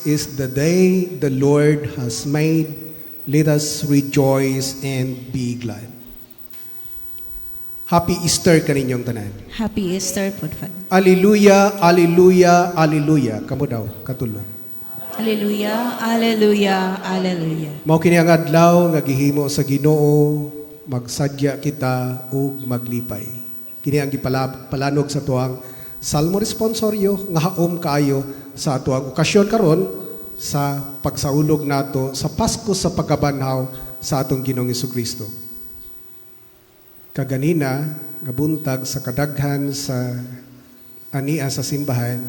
Is the day the Lord has made. Let us rejoice and be glad. Happy Easter kaninyong tanan. Happy Easter po, Father. Alleluia, alleluia, alleluia. Kamo daw, katulo. Alleluia, alleluia, alleluia. Mao kini ang adlaw nga gihimo sa Ginoo, magsadya kita ug maglipay. Kini ang gipalanog sa atuang Salmo responsoryo nga haom kaayo sa atuang okasyon karon sa pagsaulog nato sa Pasko sa pagkabanhaw sa atong Ginoong Kristo. Kaganina nga buntag, sa kadaghan sa ania sa simbahan,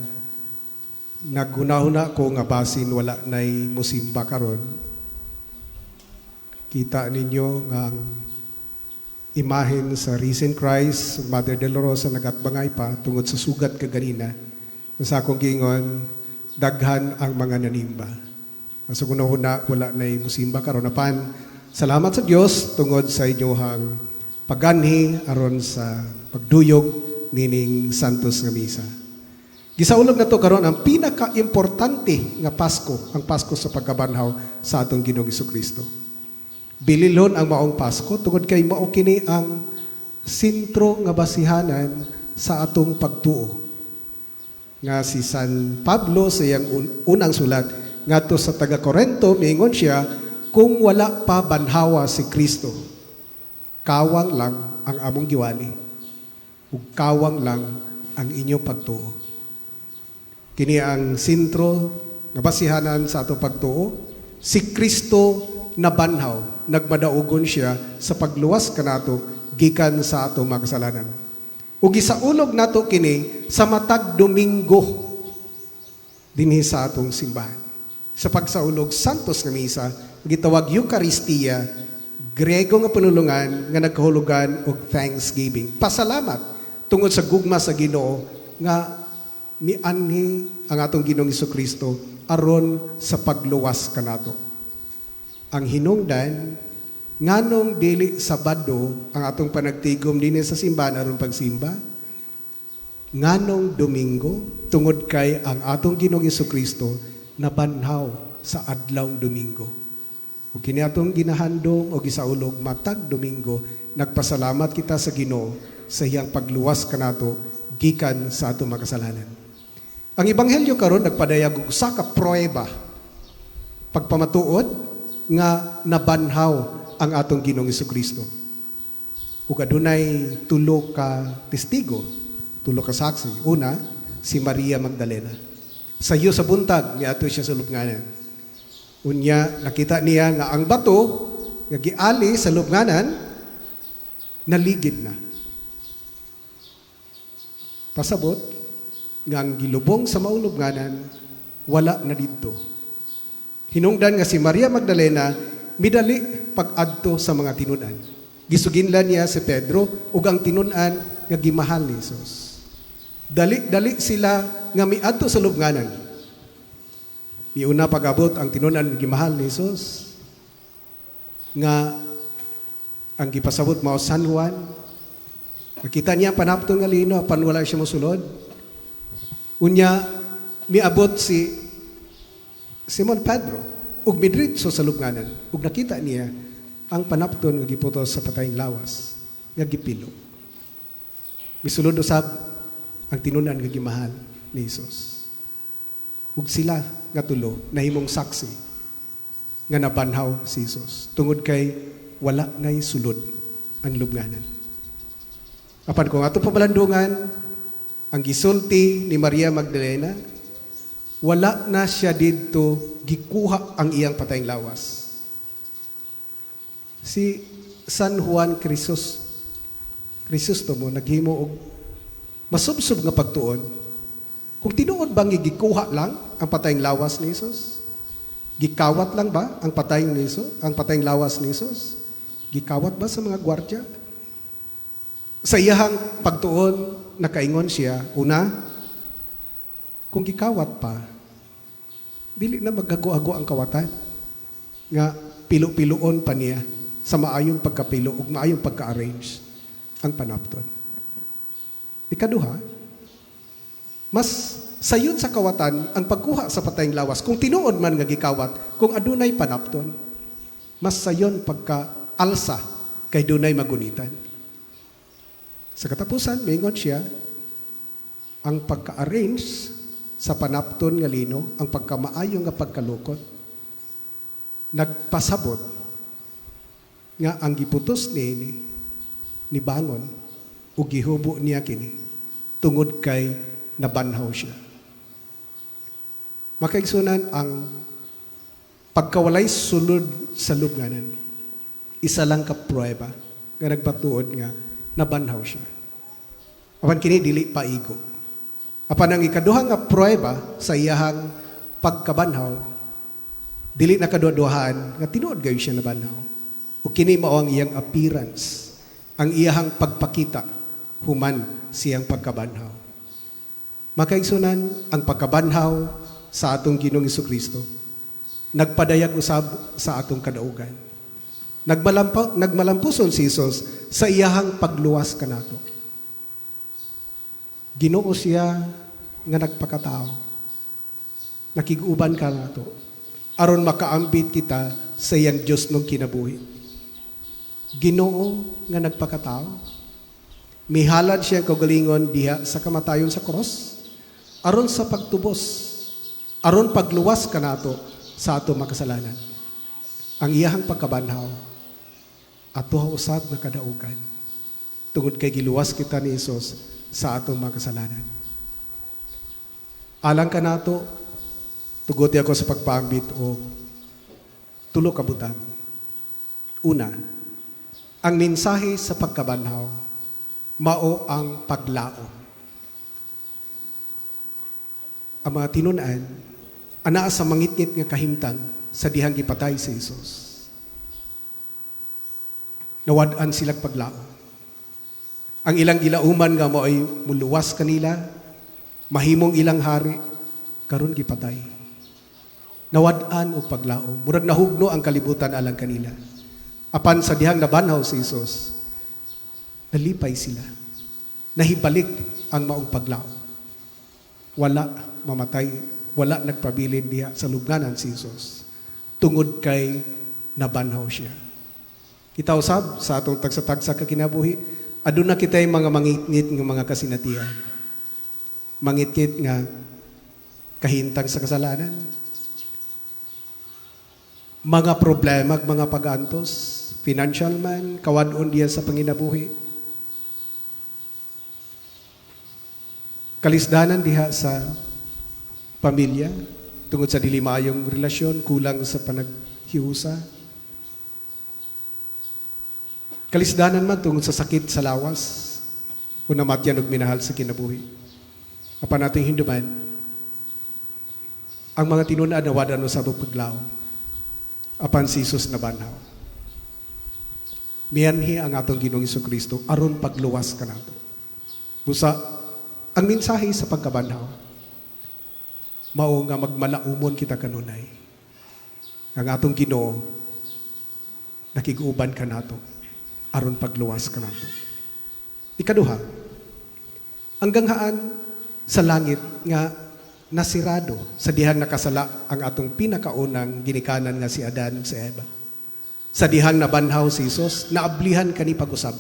naghunahuna ko nga basin wala nay musimba karon. Kita ninyo nga ang imahen sa Risen Christ, Mother Dolorosa, nagatbangay pa tungod sa sugat kaganina. Sa akong giingon, daghan ang mga nanimba. Sa hunahuna, wala nay musimba karon, apan salamat sa Dios tungod sa inyohang paganhi aron sa pagduyog nining Santos nga Misa. Gisaulog nato karon ang pinaka-importante nga Pasko, ang Pasko sa pagkabanhaw sa atong Ginoong Kristo. Bililhon ang maong Pasko tungod kay mao kini ang sentro nga basihanan sa atong pagtuo. Nga si San Pablo, sa iyang unang sulat ngadto sa taga Korento, miingon siya, kung wala pa banhawa si Kristo, kawang lang ang among giwali ug kawang lang ang inyong pagtuo. Kini ang sentro nga basihanan sa atong pagtuo. Si Kristo nabanhaw, nagmadaugon siya sa pagluwas kanato gikan sa atong mga kasalanan. Ug gisaulog nato kini sa matag Domingo dinhi sa atong simbahan. Sa pagsaulog Santos nga Misa, gitawag Eucharistia, Grego nga panulungan nga nagkahulugan og thanksgiving. Pasalamat tungod sa gugma sa Ginoo nga mianhi ang atong Ginoong Kristo aron sa pagluwas kanato. Ang hinungdan nganong dili Sabado ang atong panagtigom dinhi sa simbahan aron pagsimba, nganong Domingo? Tungod kay ang atong Ginoong Kristo nabanhaw sa adlawng Domingo. Ug kini atong ginahandom o gisaulog matag Domingo, nagpasalamat kita sa Ginoo sa iyang pagluwas kanato gikan sa atong mga kasalanan. Ang ebanghelyo karon nagpadayag og usa ka pruweba, pagpamatuod nga nabanhaw ang atong Ginoong Kristo. Ug adunay tulo ka testigo, tulo ka saksi. Una, si Maria Magdalena. Sayo sa buntag, miadto siya sa lubnganan. Unya, nakita niya nga ang bato nga giali sa lubnganan naligid na. Pasabot nga ang gilubong sa maong lubnganan wala na didto. Hinungdan nga si Maria Magdalena midali pag-adto sa mga tinun-an. Gisuginlan niya si Pedro ug ang tinun-an nga gimahal ni Jesus. Dali-dali sila nga miadto sa lubnganan. Miuna pag-abot ang tinun-an nga gimahal ni Jesus nga ang gipasabot mao San Juan. Nakita niya ang panapton nga lino apan wala siya mosulod. Unya miabot si Simon Pedro ug midritso sa lubnganan ug nakita niya ang panapton nga giputos sa patayng lawas nga gipilo. Misulod usab ang tinun-an nga gimahal ni Jesus. Ug sila nga tulo nahimong saksi nga nabanhaw si Jesus tungod kay wala nay sulod ang lubnganan. Apan kung ato pabalandungan ang gisulti ni Maria Magdalena, wala na siya didto gikuha ang iyang patayng lawas. Si San Juan Crisostomo naghimo og masubsob nga pagtuon. Kung tinuod bang gikuha lang ang patayng lawas ni Jesus? Gikawat lang ba ang patayng ni Jesus, ang patayng lawas ni Jesus? Gikawat ba sa mga gwardya? Sa iyahang pagtuon, nakaingon siya, una, kung gikawat pa, dili na maghago-hago ang kawatan. Nga pilo-piloon pa niya sa maayong pagkapilo ug maayong pagka-arrange ang panapton. Ikaduha, mas sayon sa kawatan ang pagkuha sa patayng lawas kung tinuod man nga gikawat kung adunay panapton. Mas sayon pagka alsa kay dunay magunitan. Sa katapusan, mingon siya, ang pagka-arrange sa panapton nga lino, ang pagkamaayo nga pagkalukot, nagpasabot nga ang giputos niini nibangon ug gihubo niya kini tungod kay nabanhaw siya. Makaigsunan, ang pagkawalay sulod sa lubnganan, isa lang ka pruweba nga nagpatuod nga nabanhaw siya. Apan kini dili paigo. Apan ang ikaduha nga pruweba sa iyahang pagkabanhaw, dili na kaduhaduhaan nga tinuod gayo siya nabanhaw. Ug kini mao ang iyang appearance, ang iyahang pagpakita human siyang pagkabanhaw. Makaigsunan, ang pagkabanhaw sa atong Ginoong Kristo nagpadayag usab sa atong kadaugan. Nagmalampuson si Jesus sa iyahang pagluwas kanato. Ginoo siya nga nagpakatao. Nakig-uban kanato aron makaambit kita sa iyang Dios ng kinabuhi. Ginoo nga nagpakatao. Mihalad siya kaugalingon diha sa kamatayon sa cross aron sa pagtubos, aron pagluwas kanato sa ato makasalanan. Ang iyahang pagkabanhaw ato usab nga kadaugan tungod kay giluwas kita ni Hesus sa atong mga kasalanan. Alang kanato, tuguti ako sa pagpaambit og tulo ka butang. Una, ang mensahe sa pagkabanhaw mao ang paglaom. Ang mga tinun-an anaa sa mangitngit nga kahimtang sa dihang gipatay si Jesus. Nawad-an silag paglaom. Ang ilang gilauman nga mao'y muluwas kanila, mahimong ilang hari, karon gipatay. Nawad-an og paglaom. Murag nahugno ang kalibutan alang kanila. Apan sa dihang nabanhaw si Jesus, nalipay sila. Nahibalik ang maong paglaom. Wala mamatay, wala nagpabilin diha sa lubnganan si Jesus. Tungod kay nabanhaw siya. Kita usab sa atong tagsa-tagsa ka kinabuhi, aduna kitay mga mangitngit nga mga kasinatian. Mangitngit nga kahintang sa kasalanan. Mga problema, mga pag-antos, financial man, kawad-on diya sa panginabuhi. Kalisdanan diha sa pamilya, tungod sa dili maayong relasyon, kulang sa panaghiusa. Kalisdanan man tungod sa sakit sa lawas, o namatyan og minahal sa kinabuhi. Apan ating hinduman, ang mga tinun-an nawad-an sa paglaom. Apan si Jesus nabanhaw. Mianhi ang atong Ginoong Kristo aron pagluwas kanato. Busa, ang mensahe sa pagkabanhaw, mao nga magmalaumon kita kanunay. Ang atong Ginoo nakig-uban kanato aron pagluwas kanato. Ikaduha, ang ganghaan sa langit nga nasirado sa dihang nakasala ang atong pinakaunang ginikanan nga si Adan ug si Eva. Sa dihang nabanhaw si Jesus, naablihan kani pag-usab.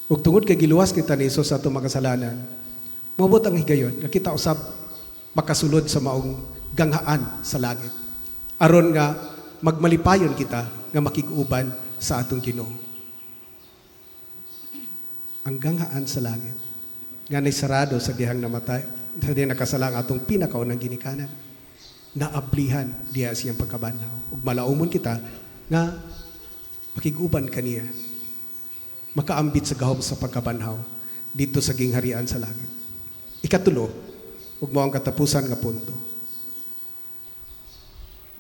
Ug tungod kay giluwas kita ni Jesus sa atong makasalanan, moabot ang higayon nga kita usab makasulod sa maong ganghaan sa langit. Aron nga magmalipayon kita nga makig-uban sa atong Ginoo. Ang ganghaan sa langit nga sarado sa dihang namatay, sa dihang nakasala ang atong pinakaunang ginikanan, naablihan diha siyang pagkabanhaw. Ug malaumon kita nga makig-uban kaniya, makaambit sa gahom sa pagkabanhaw dito sa gingharian sa langit. Ikatulo, ug mao ang katapusan nga punto.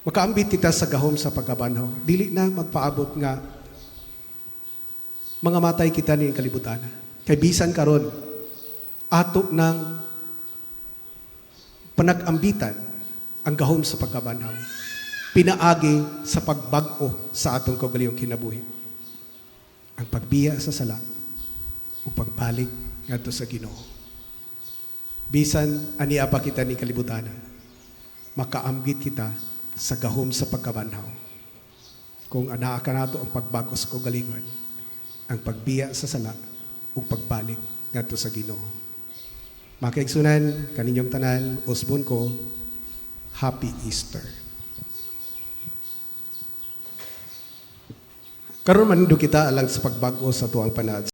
Makaambit kita sa gahom sa pagkabanhaw. Dili na magpaabot nga mga matay kita ni kalibutan. Kay bisan karon ato ng panag-ambitan ang gahom sa pagkabanhaw. Pinaagi sa pagbag-o sa atong kaugalingong kinabuhi. Ang pagbiya sa sala ug pagbalik ngadto sa Ginoo. Bisan ania pa kita ni kalibutana, makaamgit kita sa gahom sa pagkabanhaw. Kung anaa kanato ang pagbag-o sa kaugalingon, ang pagbiya sa sala ug pagbalik ngadto sa Ginoo. Mga kaigsuonan, kaninyong tanan, usbon ko, Happy Easter. Karon manindog kita alang sa pagbag-o sa atuang panaad.